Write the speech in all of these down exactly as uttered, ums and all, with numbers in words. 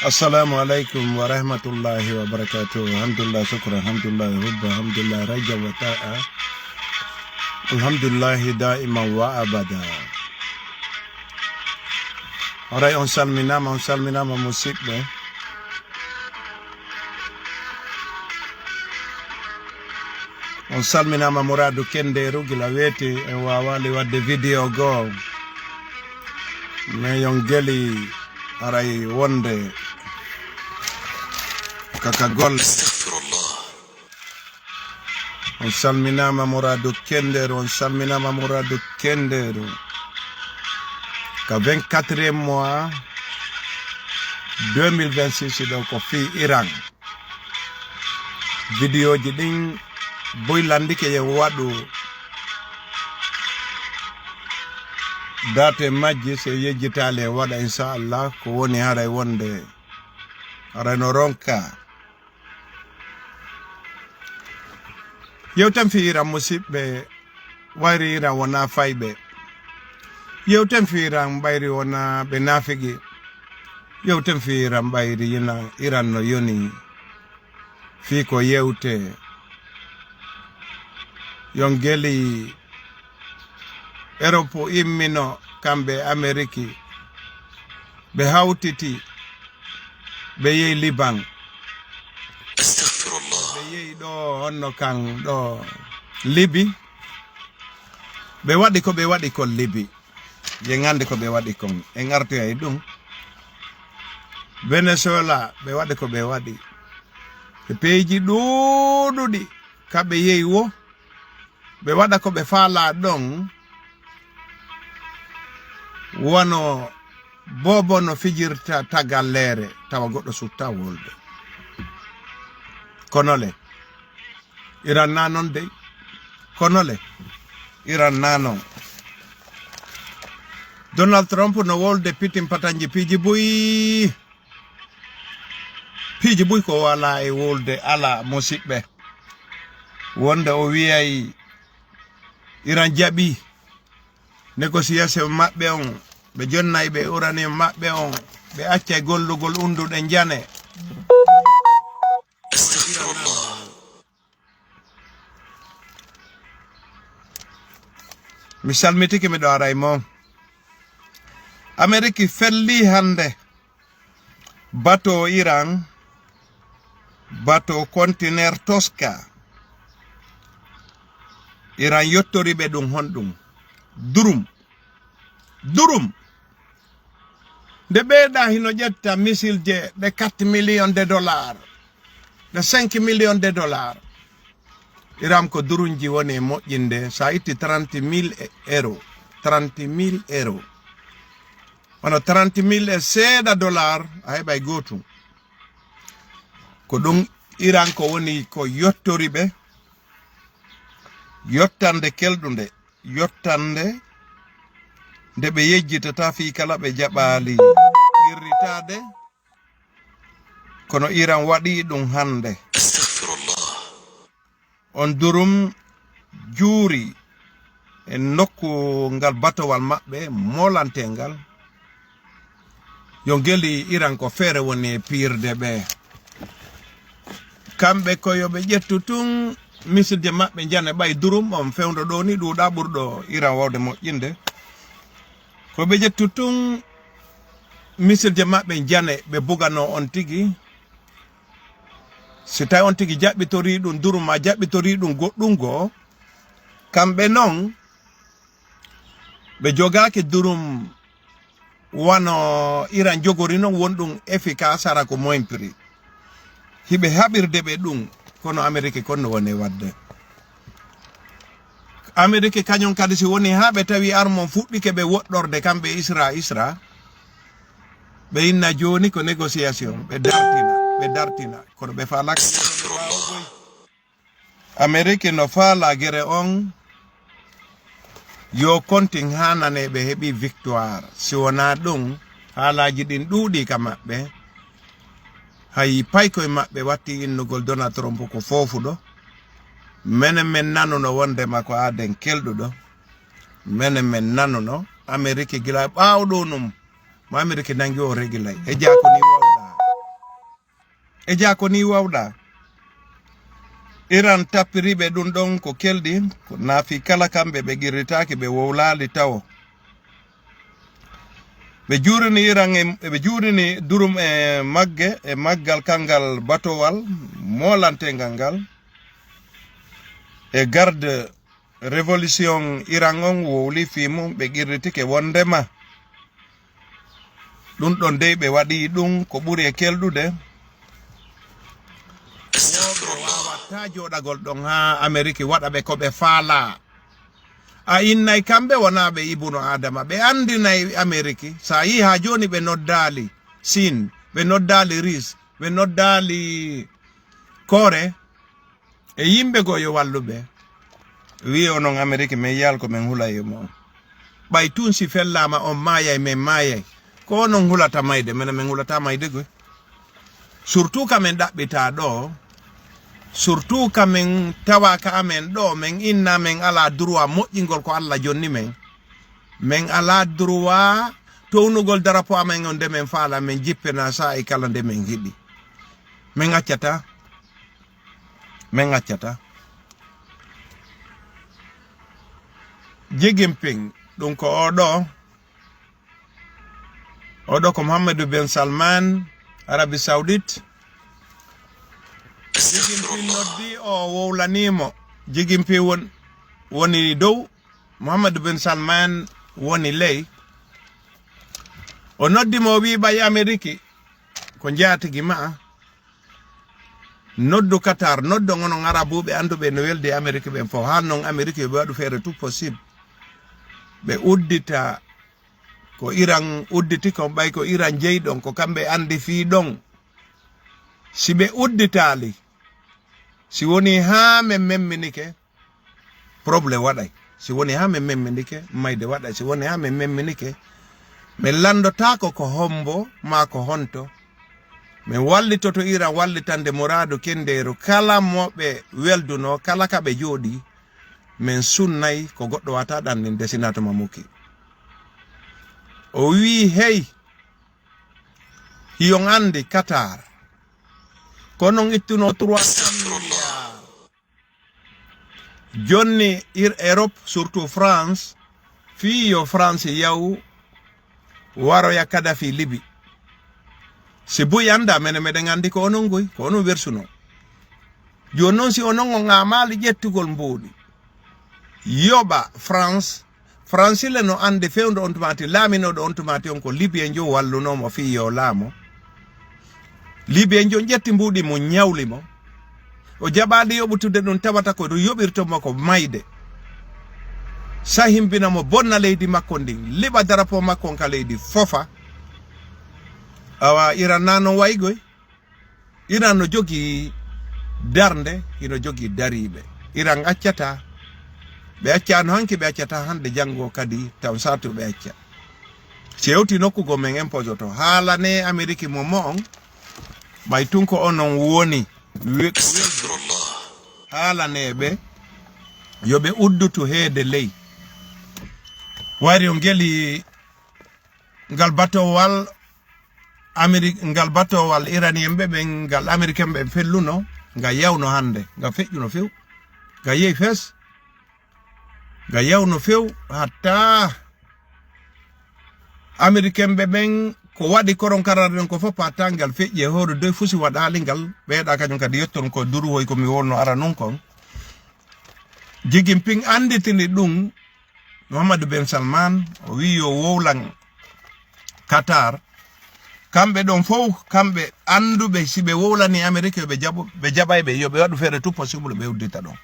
Assalamu alaikum wa rahmatullahi wa barakatuh. Alhamdulillah, shukran, alhamdulillah, hubba, alhamdulillah, raja wa ta'a. Alhamdulillah, da'iman wa abada. Haray on salminaama, on salminaama, musiɓɓe. On salminaama Muraadu Kendeeru, gila weeti en waawaali waɗde video goo. Mais yon geli haray wonde kaka golle. Astaghfirullah. On salminaama Muraadu Kendeeru, on salminaama Muraadu Kendeeru. Ka vingt-quatrième mois deux mille vingt-six ɗo ko fii Iran. Videoji ɗin boy landike yen waɗu date majji, si yejjitaali en waɗa, inshallah, ko woni haray wonde haray no ronka. Yewten fii Iran, musiɓɓe, ɓayri Iran wonaa fayɓe. Yewten fii Iran ɓayri wonaa ɓe naafigi. Yewten fii Iran ɓayri Iran, Iran no yoni fii ko yewte. Yon geli Europe immino kamɓe e Ameriki. Ɓe hawtiti, ɓe yehi Liban. Astaghfirullah. Ɓe yehi ɗo honno kan ɗo Libi. Ɓe waɗi ko ɓe waɗi kon Libi. Yen anndi ko ɓe waɗi kon. En artoya e ɗum. Venezuela, ɓe waɗi ko ɓe waɗi. E peeji ɗuuɗuɗi ka ɓe yehi wo. Ɓe waɗa ko ɓe faalaa ɗon, wano boobo no fijirta tagalleere, tawa goɗɗo sutta wolde. Kono le, Iran na non dey. Kono le, Iran na non. Donald Trump no wolde pitin patanji piiji buy. Piiji buy ko walaa e wolde, alaa, musiɓɓe. Wonde o wi'ay Iran jaɓi négociation maɓɓe on, ɓe jonnay ɓe uranium maɓɓe on, ɓe accay gollugol unduɗe njane. Astaghfirullah. Mi salmitike, miɗo ara e mon. Ameriki fellii hannde bato Iran, bato kontineer Tosca. Iran yottori ɓe ɗum honɗum? Durum. Durum. Nde ɓeyɗa hino ƴetta misilje ɗe quatre millions de dollars, ɗe cinq millions de dollars. Iran ko durunji woni e moƴƴinde, sa itti trente mille euros, trente mille euros. Wano trente mille e seeɗa dollars, a heɓay gootum. Ko ɗum Iran ko woni ko yottori ɓe, yottande kelɗunde, yottande nde ɓe yejjitata fii kala ɓe jaɓaali qirritaade. Kono Iran waɗii ɗum hannde. Astaghfirullah. On durum juuri e nokku ngal batowal maɓɓe moolanteengal. Yo ngeli Iran ko feere woni e piirde ɓe. Kamɓe ko yo ɓe ƴettu tun misilje maɓɓe njane ɓay durum on fewndo ɗoo ni ɗuuɗaa ɓurɗo Iran wawde moƴƴinde. Ko ɓe ƴettu tun misilje maɓɓe njane ɓe buganoo on tigi. Si tawi on tigi jaɓɓitorii ɗum durum maa jaɓɓitorii ɗum goɗɗum goo, kamɓe non ɓe jogaaki durum wano Iran jogori non won ɗum efficace hara ko moins prix. Hiɓe haɓirde ɓe ɗum, kono Amerike kon no woni waɗde. Amerike kañum kadi si woni haa ɓe tawi armon fuɗɗike ɓe woɗɗorde kamɓe Isra Isra, ɓe inna jooni ko négociation, ɓe dartina, ɓe dartina, kono ɓe faalaki. Astaghfirullah. Amerike no faalaa gere on yo kontin haanane ɓe heɓi victoire. Si wonaa ɗum, haalaaji ɗin ɗuuɗii ka maɓɓe. Hay paykoy maɓɓe watti innugol Donald Trump ko foofuɗo. Menen men nanuno wondema ko aaden kelɗuɗo. Menen men nanuno Amerike gila ɓaawo ɗo num. Mo Amerike nangi o regilay. E jaako ni wawɗaa. E jaa ko nii wawɗaa? Iran tappiri ɓe ɗun ɗon ko kelɗi, ko naafi kala kamɓe ɓe qirritaaki, ɓe wowlaali tawo. Ɓe juurini Iran e, ɓe juurini durum e magge, e maggal kanngal batowal moolanteengal ngal. E garde révolution Iran on wowli fii mun, ɓe qirritike wondema ɗun ɗon dey ɓe waɗii ɗun ko ɓuri e kelɗude. Woo ɓe waawataa jooɗagol ɗon haa Ameriki waɗa ɓe ko ɓe faalaa. A innay kamɓe wonaa ɓe ibnu Aadama, ɓe anndinay Ameriki. So a yi'i haa jooni ɓe noddaali Siin, ɓe noddaali Riis, ɓe noddaali Kore, e yimɓe goo yo wallu ɓe. Wi'i onon Ameriki, men yaal ko men hula e mo. Ɓay tun si fellaama on maayay, men maayay. Ko onon hulata mayde, menen men hulataa mayde goy. Surtout ka men ɗaɓɓitaa ɗoo, surtout ka men tawaa ka amen ɗoo, men inna men alaa droit moƴƴingol ko Alla jonni men. Men alaa droit townugol darapo amen on nde men faala, men jippina saa'i kala nde men hiɗi. Men accataa. Men accataa. Xi Jinping, ɗun ko oo ɗoo. Oo ɗoo ko Mohammed ben Salman, Arabie Saoudite. Xi Jinping noddi o, wowlanii mo. Xi Jinping won-, woni dow, Mohammed ben Salman woni ley. O noddi mo, o wi'i, ɓay Ameriki ko njaatigi ma'a. Noddu Qatar, noddon onon Arabuuɓe annduɓe no weldi e Ameriki ɓen fow. Haalnon Ameriki yo ɓe waɗu feere tout possible. Ɓe uddita ko Iran udditi kon, ɓay ko Iran jeyi ɗon, ko kamɓe anndi fii ɗon. Si ɓe udditaali, si wonii haa men memminike, problème waɗay. Si wonii haa men memminike, mayde waɗay. Si wonii haa men memminike, men lanndotaako ko hombo maa ko honto. Men wallitoto Iran wallitande muraadu kindeeru kala mo ɓe weldunoo, kala ka ɓe jooɗii. Men sunnay ko goɗɗo waawataa ɗanninde si naa to Mamuki. O wi'i, hey, hiyon anndi Qatar, ko non ittunoo trois cent milliards. Jonni ir-, Europe, surtout France, fii yo France yaw waroya Kadhafi Libi. Si buy anndaa, menen meɗen anndi ko onon goy, ko onon wersunoo. Jooni non, si onon on aamaali ƴettugol mbuuɗi, yoɓa France, Fransile no anndi fewndo on tuma ti, laaminooɗo on tuma ti on ko Libiyenjo wallunoo mo fii yo laamo. Libiyenjo ƴetti mbuuɗi mun, ɲawli mo. O jaɓaali yoɓutude ɗun, tawata ko ɗun yoɓirtoo mo ko mayde. Sahimbina mo, bonna leydi makko ndin, liɓa darapo makko on ka leydi, fofa. Awa, Iran naa non wayi goy. Iran no jogii darnde, hino jogii dariiɓe. Iran accataa. Ɓe accaano hanki, ɓe accataa hande, janngo kadi, taw saatu ɓe acca. Si hewtii nokku goo, men imposoto. Haalanee Ameriki mo mo'on, ɓay tun ko onon woni we-, haalanee ɓe, yo ɓe uddutu heede ley. Wari on geli ngal batowal Ameri-, ngal batowal Iraniyen ɓe ɓen, ngal Ameriken ɓe felluno, nga yawno hande, nga feƴƴuno few, nga yehi fes, nga yawno few, hatta Ameriken ɓe ɓen ko waɗi koron karare ɗon ko fof, hatta ngal feƴƴi e hoore doy fusi waɗaali ngal, ɓeyɗa kañum kadi yetton ko duruwoy ko mi wolno ara nun kon. Xi Jinping annditini ɗum Mohammadu ben Salman, o wi'i yo wowlan Qatar. Kamɓe ɗon fow, kamɓe annduɓe si ɓe wowlanii Amerik, yo ɓe jaɓu, ɓe jaɓay ɓe, yo ɓe waɗu feere tout possible ɓe uddita ɗon.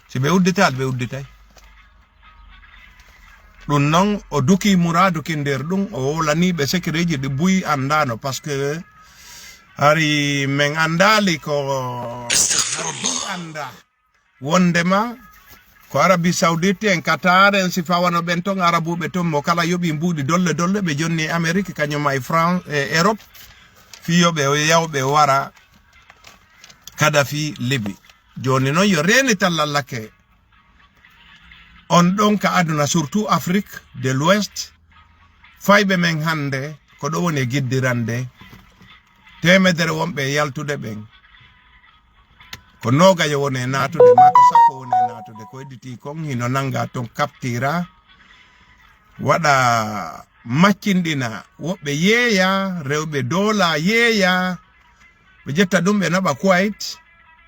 Si ɓe udditaali, ɓe udditay. Ɗum non, o duki muraadu kin nder ɗum, o wowlanii ɓe sekireeji ɗi buy anndaano, parce que hari men anndaali ko Astagfirullah. Anndaa. Wondema ko Arabie Saoudite en, Qatar en, si fawano ɓen ton Arabuɓe ton, mo kala yoɓi mbuuɗi dolle dolle, ɓe jonni Amerik, kañum e France, e Europe, fii yo ɓe yaw ɓe wara Kadhafi Libi. Jooni non yo reeni tallallake on ɗon ka aduna, surtout Afrique de l'Ouest, fayɓe men hannde ko ɗo woni e giddirande teemedere wonɓe e yaltude ɓen, ko noogayo woni e naatude, maa ko sappo woni e naatude. Ko hedditii kon hino nanngaa ton, kaptiraa, waɗa maccinɗina. Woɓɓe yeeya, rewɓe doolaa yeeya, ɓe ƴetta ɗum ɓe naɓa Kuwait,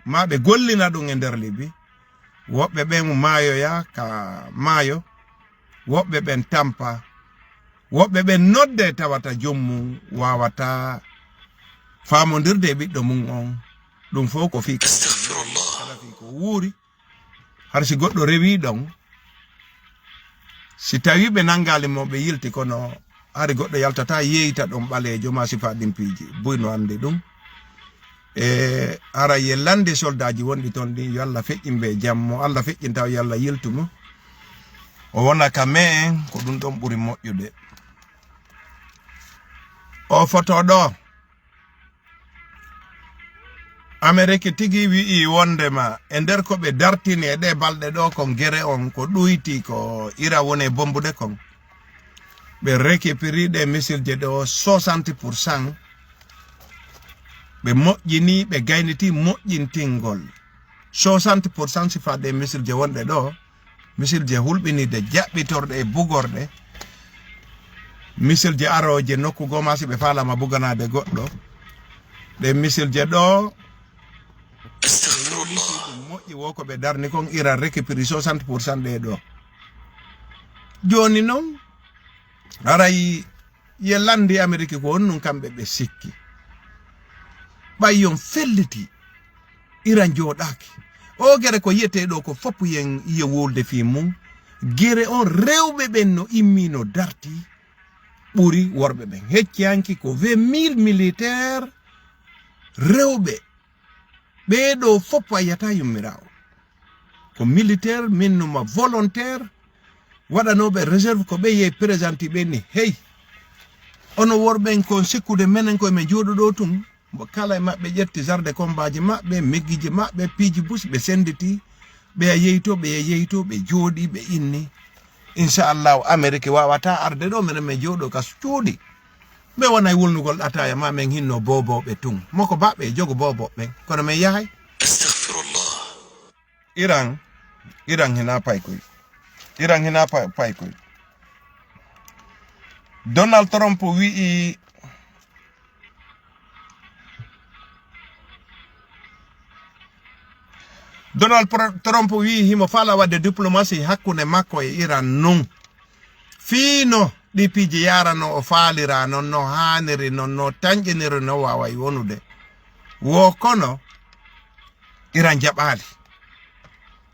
maa ɓe gollina ɗum e nder Libi. Woɓɓe ɓen maayoya ka maayo, woɓɓe ɓen tampa, woɓɓe ɓen nodde tawata joom mum waawataa faamondirde e ɓiɗɗo mum on. Ɗum fof ko fii ko, astagfirullah, kala fii ko wuuri. Har si goɗɗo rewii ɗon, si tawii ɓe nanngaali mo, ɓe yilti, kono hari goɗɗo yaltataa yeeyta ɗon ɓaleejo maa sifaa ɗin piiji. Buy no anndi ɗum. E hara ye lande soldaaji wonɗi ton ɗin, yo Alla feƴƴin ɓe e jam. Mo Alla feƴƴinta o, yo Alla yiltu mo. O wona ka me'en, ko ɗum ɗon ɓuri moƴƴude. O foto ɗo. Ameriki tigi wi'i wondema e nder ko ɓe dartini e ɗee balɗe ɗoo kon, gere on ko ɗuyti ko Iran woni e bombude kon. Ɓe récupéri ɗee missile je ɗoo soixante pour cent. Ɓe moƴƴini, ɓe gayniti moƴƴintingol. Soixante pour cent sifaa ɗee missile je wonɗe ɗoo. Missile je hulɓinirde, jaɓɓitorɗe e bugorɗe. Missile je arooje nokku goo maa si ɓe faalaama buganaade goɗɗo. Ɗee missile je ɗoo, astagfirullah, ɗum moƴƴi wo ko ɓe darni kon, Iran récupéri soixante pour cent ɗee ɗoo. Jooni non, haray ye landi Ameriki ko on nun kamɓe ɓe sikki. Ɓay on felliti, Iran jooɗaaki. O gere ko yiyetee ɗoo ko fof yen, yen wowlude fii mum. Gere on rewɓe ɓen no immii no dartii ɓuri worɓe ɓen. Hecci hanki ko vingt mille militaire rewɓe. Ɓee ɗoo fof a yiyataa yummiraawo. Ko militaire, min numa volontaire, waɗanooɓe réserve ko ɓe yehi présenti ɓe ni. Hey, ono worɓe en kon sikkude menen ko men jooɗuɗo tun. Mbo kala e maɓɓe ƴetti zarde kombaaji maɓɓe, meggiji maɓɓe, piiji busi, ɓe senditi, ɓe a yeyto, ɓe a yeyto, ɓe jooɗi, ɓe inni. Inshallahu, Ameriki waawataa arde ɗoo, menen men jooɗo ka cuuɗi. Ɓe wonay wulnugol ataaya, maa men hinno boobooɓe tun. Moko baɓɓe e jogo boobooɓe ɓen, kono men yahay. Astaghfirullah. Iran, Iran hinaa paykoy. Iran hinaa pa-, paykoy. Donald Trump wi'i, Donald Pro-, Trump wi'i himo faalaa waɗde diplomasi hakkunde makko e Iran non. Fii no ɗi piiji yaara no o faalira non, no haaniri non, no tanƴiniri no waaway wonude. Wo kono Iran jaɓaali.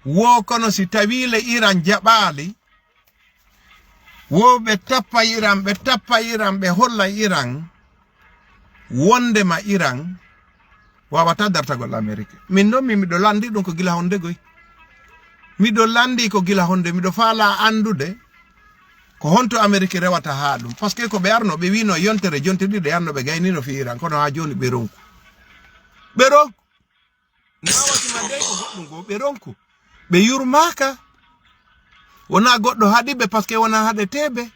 Wo kono si tawii le Iran jaɓaali, wo ɓe tappa Iran, ɓe tappa Iran, ɓe holla Iran, wondema Iran waawataa dartagol Amerik. Min non, min miɗo lanndi ɗum ko gila honde goy. Miɗo lanndi ko gila honde, miɗo faalaa anndude ko honto Amerik rewata haa ɗum. Parce que ko ɓe arno, ɓe wiino yontere jonte ɗiɗi arno ɓe gaynino fii Iran, kono haa jooni ɓe ronku. Ɓe ronku. Naa wasi ma dey ko goɗɗum goo, ɓe ronku. Ɓe yurmaaka. Wonaa goɗɗo haɗi ɓe, parce que wonaa haɗetee ɓe.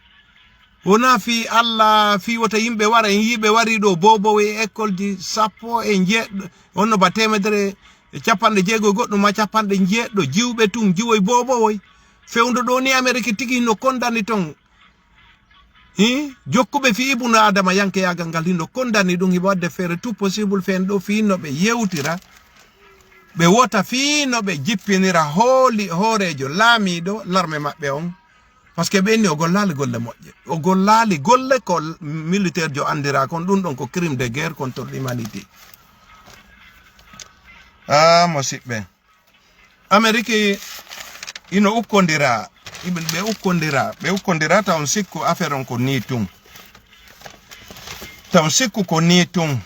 Wonaa fii Alla, fii wota yimɓe wara, en yii ɓe warii ɗoo boobowoy e ekkolji sappo e njeeɗɗo, honno ba teemedere e capanɗe jeego e goɗɗum maa capanɗe njeeɗɗo, jiwɓe tun, jiwoy boobowoy. Fewndo ɗoo ni Amerik tigi no kondani ton. Hii, jokkuɓe fii Ibnu Aadama yankeyaagal ngal hino kondani ɗum, hiɓe waɗde feere tout possible feen ɗoo fii no ɓe yewtira, ɓe wota fii no ɓe jippinira hooli hooreejo laamiiɗo larme maɓɓe on. Parce que ɓe inni o gollaali golle moƴƴe. O gollaali golle ko militaire jo anndiraa kon, ɗum ɗon ko crime de guerre contre l'humanité. Ah, musiɓɓe. Ameriki ino ukkondira, iɓe, ɓe ukkondira, ɓe ukkondira, taw on sikku affaire on ko nii tun. Taw on sikku ko nii tun.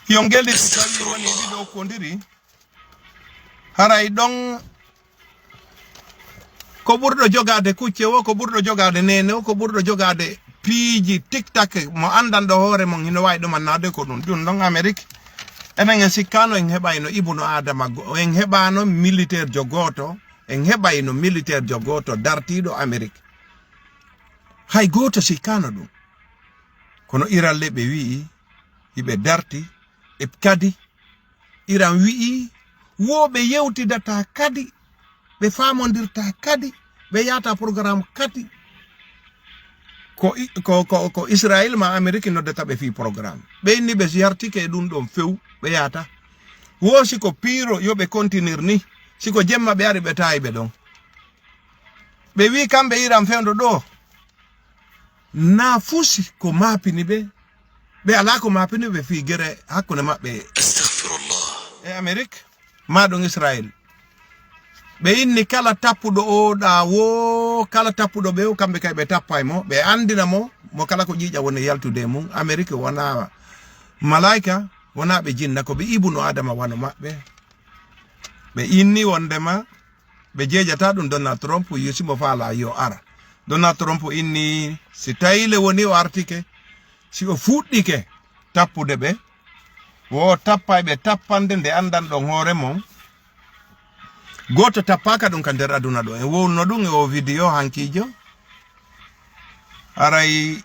Yo ngel si tawi woni ɗiɗo ukkondiri, haray ɗon ko ɓurɗo jogaade kucce wo, ko ɓurɗo jogaade neene wo, ko ɓurɗo jogaade piiji tiktak mo anndanɗo hoore mon hino waawi ɗumannaade ko ɗum. Ɗum ɗon Amerik, enen en sikkaano en heɓayno Ibnu Aadama go-, en heɓaano militaire jo gooto, en heɓayno militaire jo gooto dartiiɗo Amerik. Hay gooto sikkaano ɗum. Kono Iran le ɓe wi'i, hiɓe darti, e kadi Iran wi'i, wo ɓe yewtidataa kadi, ɓe faamondirtaa kadi, ɓe yaata programme kadi. Ko, i- ko, ko, ko Israel ma Ameriki noddata ɓe fii programme. Ɓe inni ɓe si yartike e ɗum ɗon few, ɓe yaata. Wo si ko piiro yo ɓe kontinir ni, si ko jemma ɓe ari ɓe taayi ɓe ɗon. Ɓe wi'i kamɓe Iran fewndo ɗoo, na fusi ko maapini ɓe. Ɓe alaa ko maapini ɓe fii gere hakkunde maɓɓe e Amerik, maa ɗum Israel. Ɓe inni kala tappuɗo oo ɗaa woo, kala tappuɗo ɓe o, kamɓe kay ɓe tappay mo, ɓe anndina mo, mo kala ko ƴiiƴa woni yaltude e mum. Amerik wonaa malaayka, wonaa ɓe jinna, ko ɓe ibnu Adama wano maɓɓe. Ɓe inni wondema ɓe jeejata ɗum Donald Trump, yo si mo faala yo ara. Donald Trump inni si tawi le woni o artike, si o fuɗɗike tappude ɓe, wo o tappay ɓe tappande nde anndan ɗon hoore mon. Gooto tappaaka ɗum ka nder aduna ɗo. En wowno ɗum e o video hankiijo. Aray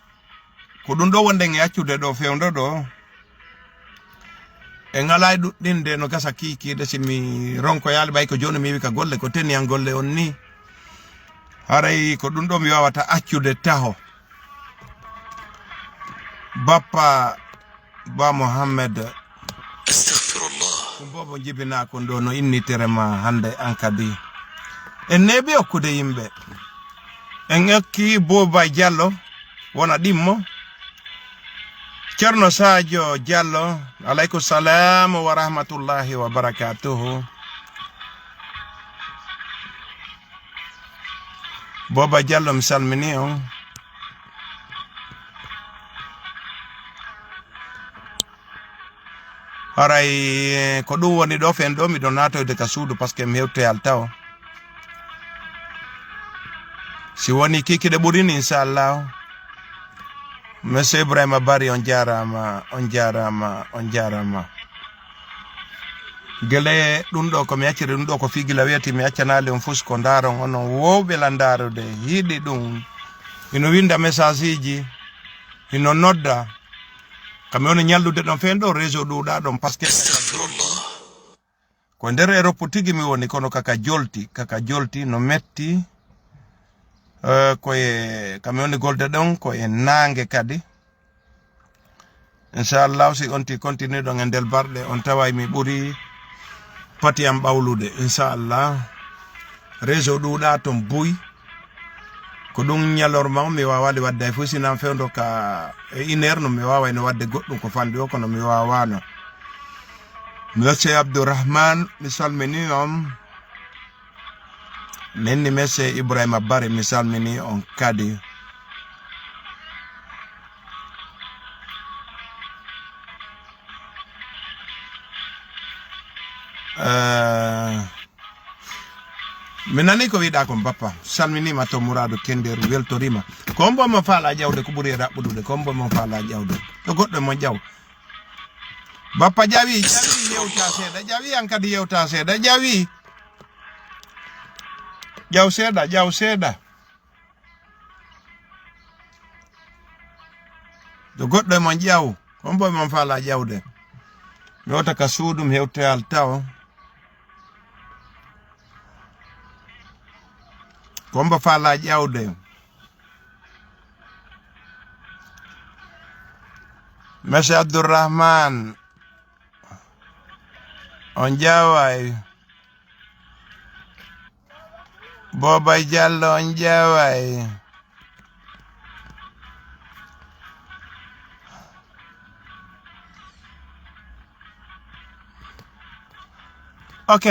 ko ɗum ɗo wonɗen e accude ɗo fewndo ɗo. En alaa e ɗuɗɗinde no gasa kiikiiɗe si mi ronkoyaali ɓay ko jooni mi iwi ka golle ko teni an golle on ni. Haray ko ɗum ɗo mi waawata accude taho. Bappa Ba Mohammed. Astaghfirullah. Ɗum boobo jibinaa kon ɗo no innitere ma hannde an kadi. En neeɓi okkude yimɓe. En okki Booba Jallo wona ɗimmo. Ceerno Sadio Jallo, aleykum salam wa rahmatullahi wa barakatuhu. Booba Jallo, mi salmini on. Haray ko ɗum woni ɗo fen ɗo, miɗo naatoyde ka suudu, parce que mi hewtoyal taw. Si woni kikiɗe ɓurini, inchallahu. Monsieur Ibrahima Bari, on jaaraama, on jaaraama, on jaaraama. Gele ɗum ɗo ko mi acciri ɗum ɗo ko fii gila weeti, mi accanaali on fus ko ndaaron onon wowɓe la ndaarude, hiɗi ɗum. Hino winda message ji, hino nodda. Ka mi woni ñallude ɗon feen ɗo réseau ɗuuɗaa ɗon, parce que ko nder Europe tigi mi woni, kono kaka jolti, kaka jolti no metti. Eh, ko e, ka mi woni golde ɗon, ko e naange kadi. Inchallahu, si on ti continue ɗon e nder barɗe, on taway mi ɓuri pati am ɓawlude, inchallah. Réseau ɗuuɗaa ton buy. Ko ɗum ñalorma on mi waawaali waɗde hay fof, sinan fewndo ka e une heure no mi waawayno waɗde goɗɗum ko fanɗi o, kono mi waawaano. Monsieur Abdourahmane, mi salmini on. Min ni Monsieur Ibrahima Bari, mi salmini on kadi. Eh, mi nani ko wiɗa kon, bappa. Salminima to Muradu Kenderu, weltorima. Ko hombo mo faala ƴawde ko ɓuri e raɓɓudude? Ko hombo mo faala ƴawde? To goɗɗo mo ƴaw. Bappa ƴawi, ƴawi yewta seeɗa, ƴawi an kadi yewta seeɗa, ƴawi. Ƴaw seeɗa, ƴaw seeɗa. To goɗɗo e mon ƴaw, ko hombo e mon faala ƴawde? Mi wota ka suudu, mi hewtoyal taw. Ko hombo faala ƴawde? Monsieur Abdourahmane, on ƴaway. Boobay Jallo, on ƴaway. Ok.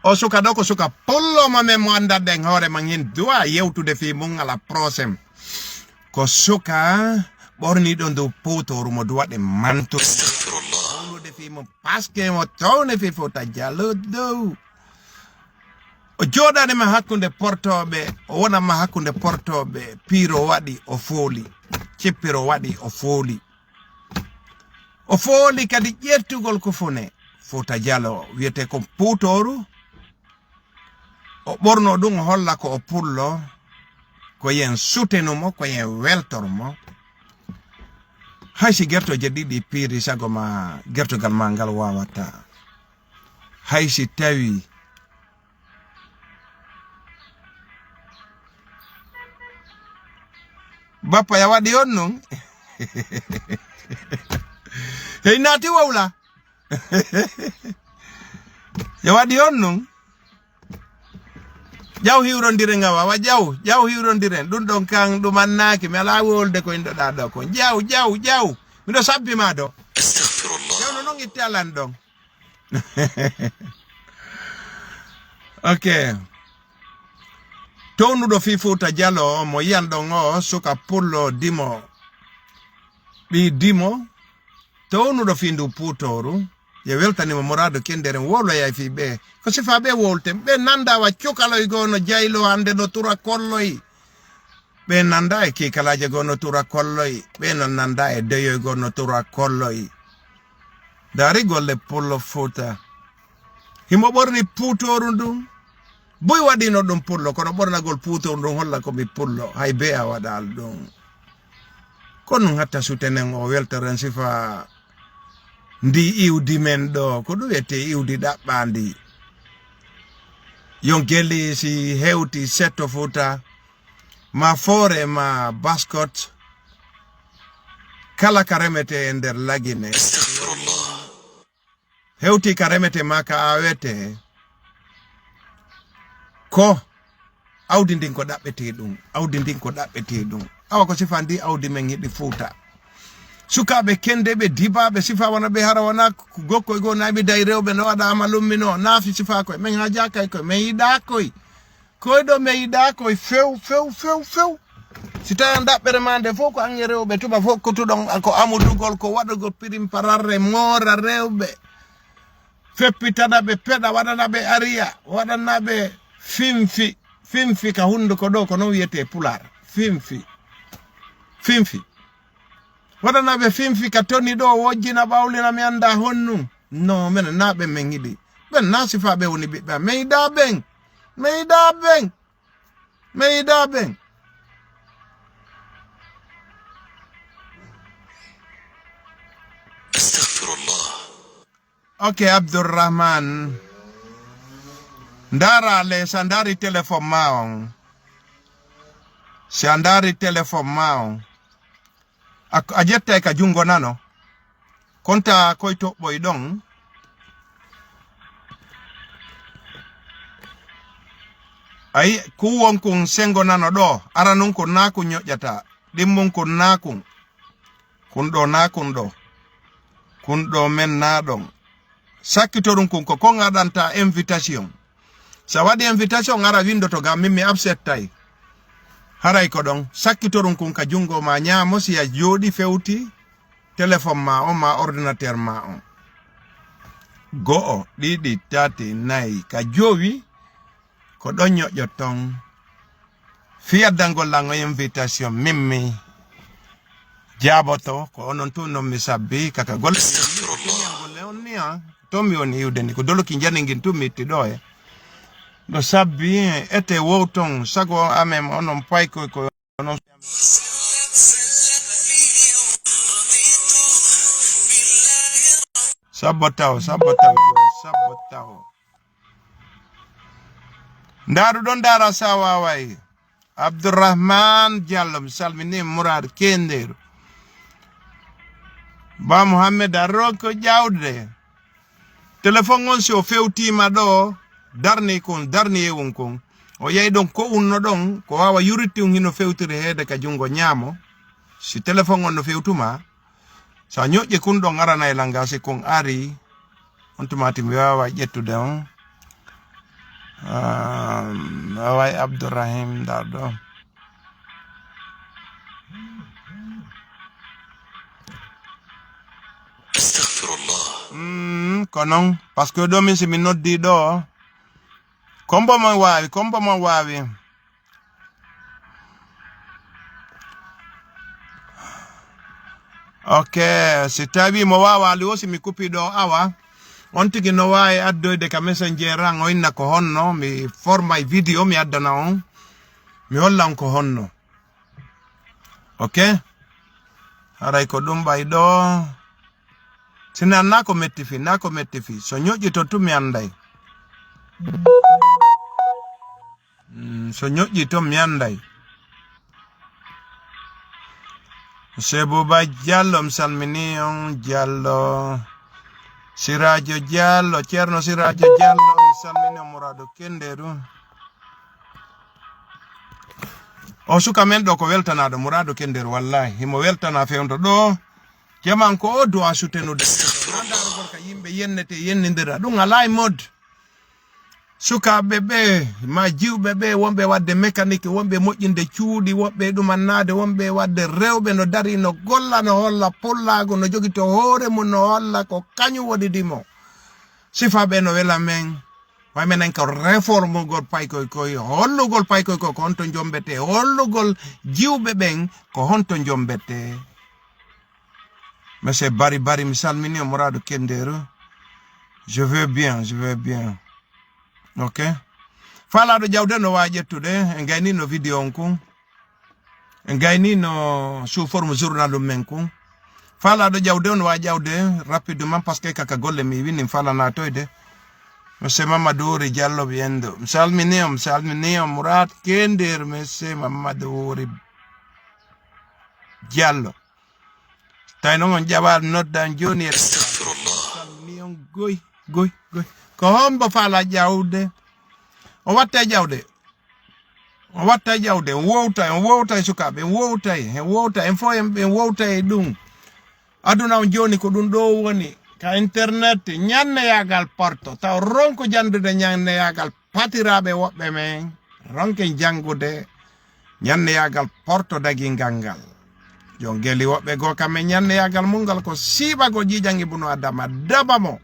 O suka ɗo ko suka pullo mo men mo anndanɗen hoore man hin duwa yewtude fii mun ala prosem. Ko suka ɓorniiɗo ndu puutooru mo duwaɗe manto. Astagfirullah. Wowlude fii mun paske mo towne fii Fuuta Jallo dow. O jooɗanima hakkunde portooɓe, o wonanma hakkunde portooɓe, piiro waɗi o fooli, cippiro waɗi o fooli. O fooli kadi ƴettugol kufune. Fuuta Jallo wiyetee ko puutooru. O ɓornoo ɗum, o holla ko o pullo. ko yen sutenu mo, ko yen weltor mo. Hay si gertooje ɗiɗi piiri, sago ma gertogal ma ngal waawataa. Hay si tawi bappa ya waɗi on non. Hey naati wowla. Ya waɗi on non. Ƴaw hiwrondiren awa, awa ƴaw, ƴaw hiwrondiren. Ɗun ɗon kan ɗum annaaki, mi alaa wolde ko inɗoɗaa ɗo kon. Ƴaw, ƴaw, ƴaw. Miɗo sabbi ma ɗo. Astaghfirullah. Ƴaw no non itte alan ɗon. Ok. Townuɗo fii Fuuta Jaloo, mo yiyan ɗon o, suka pullo dimo. Ɓii dimo, townuɗo fii nduu puutooru, ye weltanimo muraadu kenderen wowloyay fii ɓee. Ko sifaa ɓee wowlten, ɓe nanda wa cukaloy goo no jayloo hande no tura kolloy. Ɓe nanda e kiikalaaje goo no tura kolloy, ɓe no nanda e deyoy goo no tura kolloy. Daari golle pullo Fuuta. Himo ɓorni puutooru ndun. Buy waɗiino ɗun pullo, kono ɓornagol puutooru ndun holla ko mi pullo, hay bee a waɗaali ɗun. Ko nun hatta sutenen o weltoren sifa ndi iwdi men ɗo, ko ɗun wi'etee iwdi ɗaɓɓaandi. Yon geli si hewti setto Fuuta, ma foore, ma baskot, kala ka remetee e nder Lagine. Astaghfirullah. Hewti ka remetee ma ka awetee, ko awdi ndin ko ɗaɓɓetee ɗun, awdi ndin ko ɗaɓɓetee ɗun. Awa ko sifa ndi awdi men hiɗi Fuuta. Sukaaɓe kendeeɓe dibaaɓe sifa wona ɓe hara wona ko gokkoy goo naami day rewɓe no waɗa amalummi no naafi sifa koy. Men haajaakay koy, men yiɗaa koy. Koy ɗo men yiɗaa koy few, few, few, few. Si tawi an ɗaɓɓere maa nde fow ko an e rewɓe tuba fow kotuɗon ko amudugol, ko waɗugol pirin pararre, moora rewɓe. Feppitana ɓe peɗa, waɗana ɓe ariya, waɗana ɓe finfi. Finfi ka hunduko ɗo, ko non wi'etee pulaar. Finfi. Finfi. Waɗana ɓe finfi ka toni ɗo, wojjina ɓawlina, mi anndaa honnun. No, menen naa ɓen men yiɗi. Ɓen naa sifaaɓe woni ɓiɓɓe am. Men yiɗaa ɓen. Men yiɗaa ɓen. Men yiɗaa ɓen. Astaghfirullah. Ok, Abdurrahman. Ndaara le, si a ndaari telefon maa on. Si a ndaari telefon maa on. A, a ƴettay ka junngo nano. Kontaa koy toɓɓoy ɗon. Ayi, kuwon kun senngo nano ɗoo. Aranun kun naa kun ɲoƴƴata. Ɗimmun kun naa kun. Kun ɗoo naa kun ɗoo. Kun ɗoo men naa ɗon. Sakkitorun kun ko kon ngaɗanta invitation. Si a waɗi invitation, ara windoto ga, min mi acceptay. Haray ko ɗon. Sakkitorun kun ka junngo maa ɲaamo si a jooɗi fewti telefon maa on maa ordinateur maa on. Go'o, ɗiɗi, tati, nayi, ka jowi, ko ɗon ɲoƴƴotton. Fii addangol lan o invitation, min mi jaaboto, ko onon tun non mi sabbi, kaka golle. Astaghfirullah. Golle on ni, ah, to mi woni iwde ni, ko doloki njani ngin tun mi itti ɗo e. No sabbi, ete wowton, sago amen onon paykoy ko onon. Sabbo taw, sabbo taw, sabbo taw. Ndaaru ɗon, ndaara sa waaway. Abdourahmane Diallo, mi salmini Mourad Kenderu. Ba Mohamed Arro ko ƴawde. Telefon on si o fewtiima ɗo, darni kun, darni e un kun. O yehi ɗon ko un no ɗon, ko waawa yuritti un hino fewtiri heede ka junngo ɲaamo. Si telefon on no fewtuma, sa ɲoƴƴi kun ɗon arana e langa si kun ari, on tumaati mi waawa ƴettude on. Ah, mi waaway Abdourahim ndaa ɗo. Astaghfirullah. Mm, ko non, parce que ɗo min si mi noddi ɗo, kombo man waawi, kombo man waawi. Ok, si tawi mo waawaali o, si mi kupi ɗo awa, on tigi no waawi addoyde ka messenger an, o inna ko honno, mi formay video, mi addana on. Mi hollan ko honno. Ok? Haray ko ɗum ɓay ɗoo. Si naa, naa ko metti fii, naa ko metti fii. So ñoƴƴito tun mi annday. Mm, so ñoƴƴi ton mi annday. Monsieur Bouba Diallo, mi salmini on, Diallo. Sirajo Diallo, Ceerno Sirajo Diallo, mi salmini on, Murado Kenderu. O suka men ɗoo ko weltanaaɗo, Murado Kenderu, wallahi. Himo weltana fewndo ɗoo. Jaman ko o du'a sutenude. Naa ndarugol ka yimɓe yennete, yennindira. Ɗum alaa e mod. Sukaaɓe ɓe, ma jiwɓe ɓe, wonɓe waɗde mécanique, wonɓe moƴƴinde cuuɗi, woɓɓe e ɗumannaade, wonɓe waɗde rewɓe no darii, no golla, no holla pullaagu, no jogitoo hoore mum, no holla ko kañum woni dimo. Sifaaɓe no wela men. Way menen ko réformugol paykoy koy, hollugol paykoy koy ko honto njombetee, hollugol jiwɓe ɓen ko honto njombetee. Monsieur Bari Bari, mi salmini on, Murado Kenderu. Je vais bien, je vais bien. Ok. Faalaaɗo ƴawde no waawi ƴettude, en gaynii no vidéo on kun. En gaynii no sous forme journal men kun. Faalaaɗo ƴawde on waawi ƴawde rapidement parce que kaka golle mi winni mi faalaa naatoyde. Monsieur Mamadou Wuri Diallo Biendo. Mi salmini on, mi salmini on, Murado Kenderu, Monsieur Mamadou Wuri Diallo. Tawi non on ƴawaali noddan jooni e Astaghfirullah. Salmini on goy, goy, goy. Ko hombo faalaa ƴawde? O watta e ƴawde. O watta e ƴawde. On wowtay, on wowtay sukaaɓe, on wowtay, en wowtay, en fof en, en wowtay e ɗum. Aduna on jooni ko ɗum ɗoo woni ka internet, ñanneyaagal porto. Taw ronku janndude ñanneyaagal patiraaɓe woɓɓe men. Ronken janngude ñanneyaagal porto dagingal ngal. Yo ngeli woɓɓe goo kamɓe ñanneyaagal mun ngal ko siiɓagol ƴiiƴan Ibnu Adama, daba mo.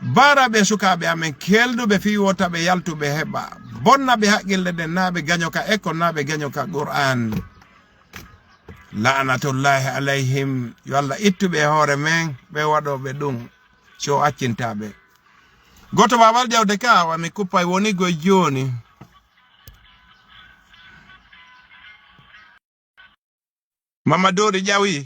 Baara ɓe sukaaɓe amen kelduɓe fii wota ɓe yaltu ɓe heɓa. Bonna ɓe haqqille ɗen naa ɓe gaño ka ekkol naa ɓe gaño ka Qur'aan. La'natullahi alayhim. Yo Allah ittu ɓe e hoore men, ɓe waɗooɓe ɗum. Si o accintaa ɓe. Gooto baabal ƴawde ka, wa mi kuppay woni goy jooni. Mamadou Ri ƴawi.